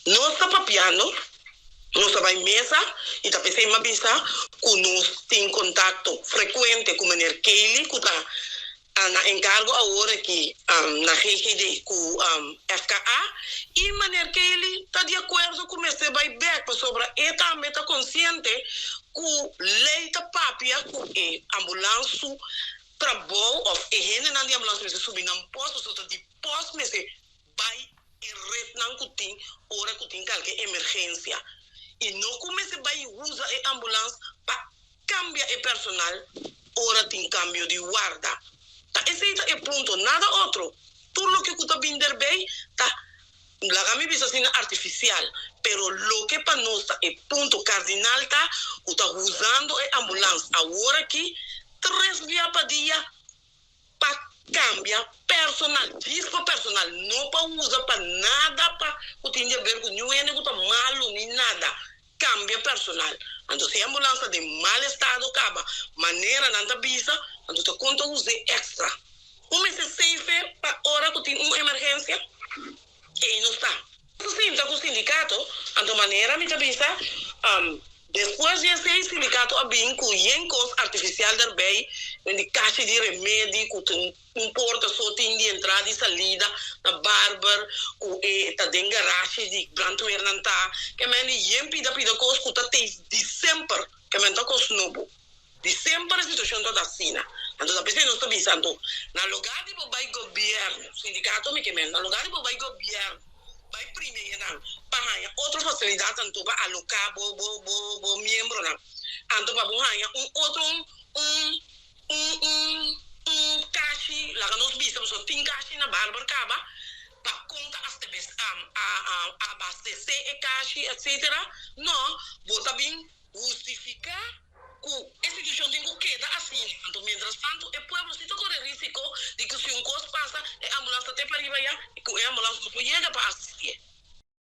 Nos ta papiando, nos ta bai mesa i ta p'esei mi a bisa ku nos tin kontakto frekuente ku meneer Kaylee ku ta na enkargo awor aki na GGD ku FKA i meneer Kaylee ta di akuerdo ku mester bai bèk pasobra e tambe ta konsiente ku lei ta papia ku e ambulans su trabou òf e hendenan di ambulans mester subi nan pòs pasobra ta di pòs mester bai e retnan ku tin ora ku tin kalke emergensia i no ku mester bai usa e ambulans pa kambia e personal ora tin kambio di warda. Ta esei ta e punto, nada otro. Tur loke ku ta bin derbei ta, laga mi bisa asina, artifisial, pero loke pa nos ta e punto kardinal ta ku ta usando e ambulans awor aki tres bia pa dia pa kambia personal, djis pa personal, no pa usa pa nada pa ku tin di aber ku niun hende ku ta malu ni nada, kambia personal. Anto si e ambulans ta den mal estado kaba, manera nan ta bisa, anto ta kon ta us'é extra. Un mester safe pa ora ku tin un emergensia, ei no sta. Sinta ku sindikato, anto manera mi ta bisa, despues di esei sindikato a bin ku yen kos artifisial derbei, den di kashi di remedi ku tin un porta so tin di entrada i salida na Barber, ku e ta den garashi di brandweernan ta, ke men di yen pida pida kos ku ta tei di semper, ke men ta kos nobo. Di semper e situacion ta asina. Anto ta pesey nos ta bisa anto, na lugar di bo bay gobierno, sindicato mi ke men, na lugar di bo bay gobierno, bay prime nan pa haña otro facilidad anto pa aloca bo bo bo bo miembronan, anto pa bo haña un otro un un un un un kashi, laga nos bisa pasobra tin kashi na Barber caba, pa con ta astebes a a abastece e kashi etcetera, no, bo ta bin hustifica cu e situacion tin cu keda asina. Anto mientras tanto e pueblo si ta core risico di cu si un cos pasa e ambulance ta te pariba ya y cu e ambulance no por yega pa asisti'e.